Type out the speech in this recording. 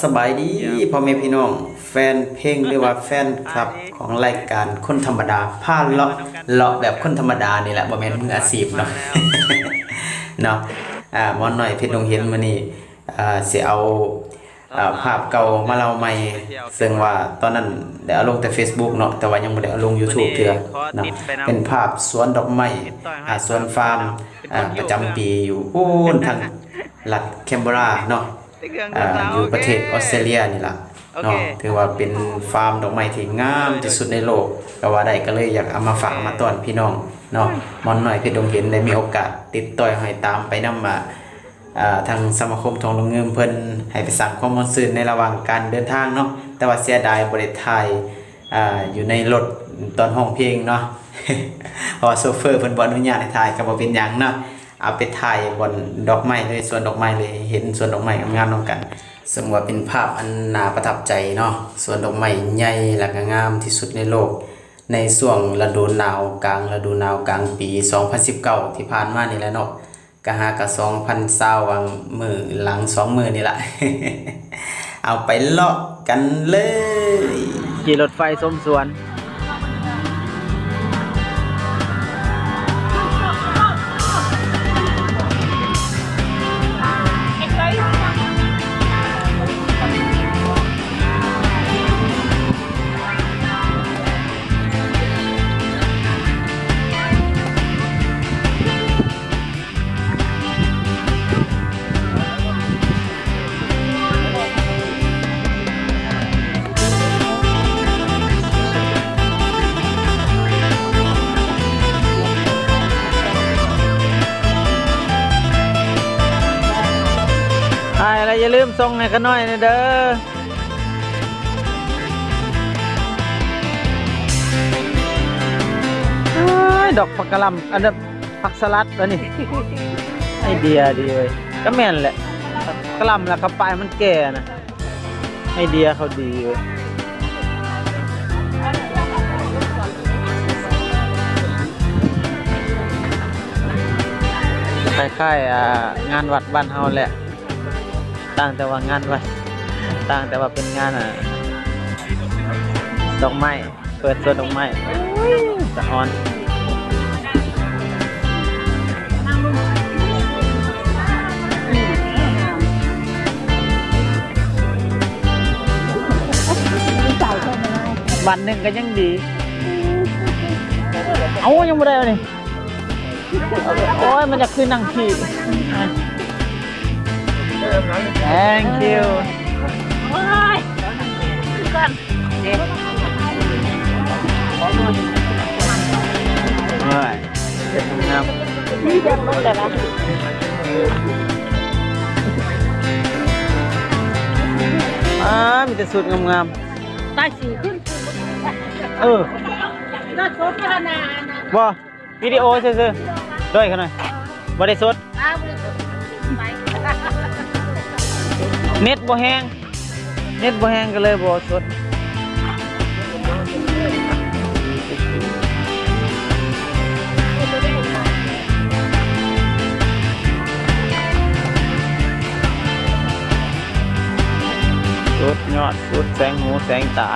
ສະບາຍດີພໍ່ແມ່ພີ່ນ້ອງ ແຟນເພງ ຫຼືວ່າແຟນຄລັບຂອງລາຍການຄົນທຳມະດາພາເລາະ ເລາະແບບຄົນທຳມະດານີ້ແຫຼະ ບໍ່ແມ່ນມືອາຊີບເນາະ ເນາະ. ອາ ໝໍນ້ອຍເພັດດົງເຫັນມື້ນີ້ ອາ ຊິເອົາ ອາ ພາບເກົ່າມາເລົ່າໃໝ່ ເຊິ່ງວ່າຕອນນັ້ນໄດ້ເອົາລົງແຕ່ເຟສບຸກເນາະ ແຕ່ວ່າຍັງບໍ່ໄດ້ເອົາລົງຢູທູບເທື່ອເນາະ. ເປັນພາບສວນດອກໄມ້ ອາ ສວນຟາມ ອາ ປະຈຳປີຢູ່ພຸ້ນທາງລັດແຄມເບີຣາເນາະ ອາ ຢູ່ປະເທດອອສເຕຣເລຍນີ້ລະເນາະ. ຖືວ່າເປັນຟາມດອກໄມ້ທີ່ງາມທີ່ສຸດໃນໂລກກໍວ່າໄດ້ ກໍເລີຍຢາກເອົາມາຝາກມາຕ້ອນພີ່ນ້ອງເນາະ. ໝໍນ້ອຍເພັດດົງເຫັນໄດ້ມີໂອກາດຕິດຕໍ່ໃຫ້ຕາມໄປນຳ ອາ ອາ ທາງສະມາຄົມທອງລຸງງື່ມເພິ່ນ ໃຫ້ໄປສ້າງຄວາມມ່ວນຊື່ນໃນລະຫວ່າງການເດີນທາງເນາະ. ແຕ່ວ່າເສຍດາຍບໍ່ໄດ້ຖ່າຍ ອາ ຢູ່ໃນລົດຕອນຮ້ອງເພງເນາະ ເພາະວ່າໂຊເຟີເພິ່ນບໍ່ອະນຸຍາດໃຫ້ຖ່າຍ ກໍບໍ່ເປັນຫຍັງເນາະ. ເອົາໄປຖ່າຍບ່ອນດອກໄມ້ເລີຍ ສວນດອກໄມ້ເລີຍ ເຫັນສວນດອກໄມ້ງາມໆນຳກັນ. ເຊິ່ງວ່າເປັນພາບອັນໜ້າປະທັບໃຈເນາະ ສວນດອກໄມ້ໃຫຍ່ ແລະ ກໍງາມທີ່ສຸດໃນໂລກ ໃນຊ່ວງລະດູໜາວ ກາງລະດູໜາວກາງປີສອງພັນສິບເກົ້າທີ່ຜ່ານມານີ້ແຫຼະເນາະ. ກະຫາກະສອງພັນຊາວຫວ່າງມື້ຫຼັງສອງມື້ນີ້ລະ ເອົາໄປເລາະກັນເລີຍ ຂີ່ລົດໄຟຊົມສວນ. ຖ່າຍແລ້ວຢ່າລືມສົ່ງໃຫ້ຂ້ານ້ອຍແດ່ເດີ. ໂອ້ຍ ດອກຜັກກະຫຼ່ຳ ອັນນັ້ນຜັກສະຫຼັດ ອັນນີ້ ໄອເດຍດີເວີຍ. ກໍແມ່ນແຫຼະ ກະຫຼ່ຳແລ້ວກໍປາຍມັນແກ່ນະ ໄອເດຍເຂົາດີເວີຍ. ຄ້າຍໆ ອ່າ ງານວັດບ້ານເຮົາແຫຼະ. ຕ່າງແຕ່ວ່າງານວັດ ຕ່າງແຕ່ວ່າເປັນງານ ອ່າ ດອກໄມ້ ເປີດສວນດອກໄມ້. ໂອ້ຍ ສະອອນ ວັນໜຶ່ງກໍຍັງດີ. ເອົ້າ ຍັງບໍ່ໄດ້ເອົານີ້. ໂອ້ຍ ມັນຢາກຄືໜັງຜີ. Thank you. ໂອ້ຍ ຄືກັນເດ້. ໂອ້ຍ ງາມ. ມີແບບລົງແຕ່ລະ ອ່າ ມີແຕ່ຊຸດງາມໆ. ຕາຍສີຂຶ້ນ. ເອີ ບໍ່. ວິດີໂອຊື່ໆ ດ້ວຍຂະໜ້ອຍ ບໍ່ໄດ້ສົດ. ເນັດບໍ່ແຮງ ເນັດບໍ່ແຮງກໍເລີຍບໍ່ສົດ. ສຸດຍອດ ສຸດແສງຫູແສງຕາ.